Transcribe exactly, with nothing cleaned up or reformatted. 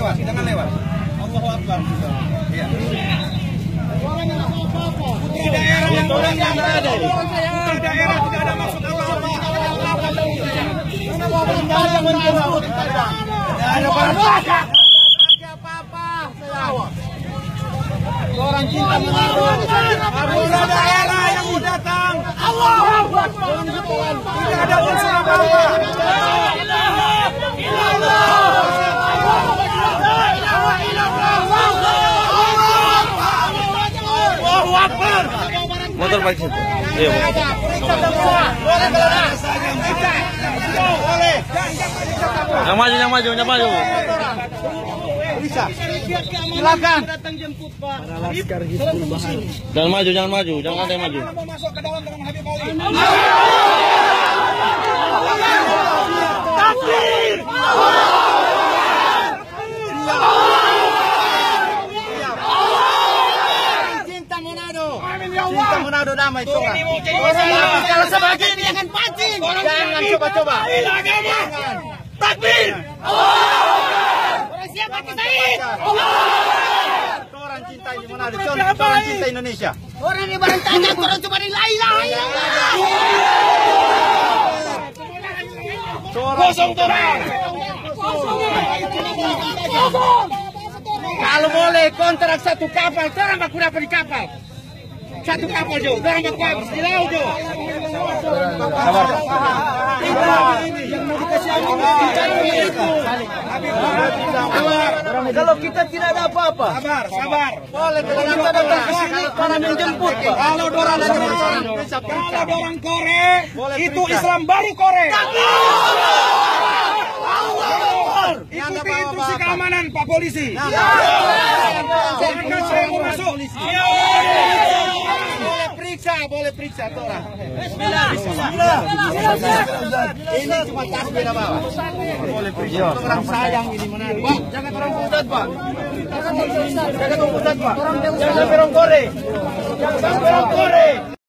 Jangan lewat. Allahu Akbar. Iya. Putra daerah yang datang, putra daerah tidak ada maksud apa-apa. Tidak ada apa-apa. Orang cinta Manado. Putra daerah yang mau datang. Tidak ada unsur apa-apa. Allahu Akbar. Motor pakai situ. Iya, motor. Yang maju, yang maju, yang maju. Silakan. Jangan maju, jangan maju, jangan ada yang maju. Mau masuk ke dalam dengan Habib Ali. Takbir! Cinta Manado. Cinta Manado damai, Tora. Kalau sebegini jangan pancing. Jangan coba-coba. Jangan. Takbir! Orang siap mati syahid! Torang cinta Manado, torang cinta Indonesia. Orang yang barang tanya, orang cuma di la ilaha illallah. Kosong torang. Kalau boleh kontrak satu kapal, torang baku dapa di kapal. Satu kapal jo, dorang baku abis di laut jo. Sabar. Kalau kita tidak ada apa-apa. Sabar, sabar. Boleh, kita datang ke sini karena menjemput, Pak. Kalau dorang, kalau dorang kore, itu Islam baru kore. Ikuti instruksi keamanan, Pak Polisi. Jangan saya mau masuk. Boleh periksa, boleh periksa, Tora. Bismillah, bismillah. Ini cuma tas beda bawa. Boleh periksa. Orang sayang ini mana? Pak, jangan orang pusat, Pak. Jangan orang pusat, Pak. Jangan orang kore. Jangan orang kore.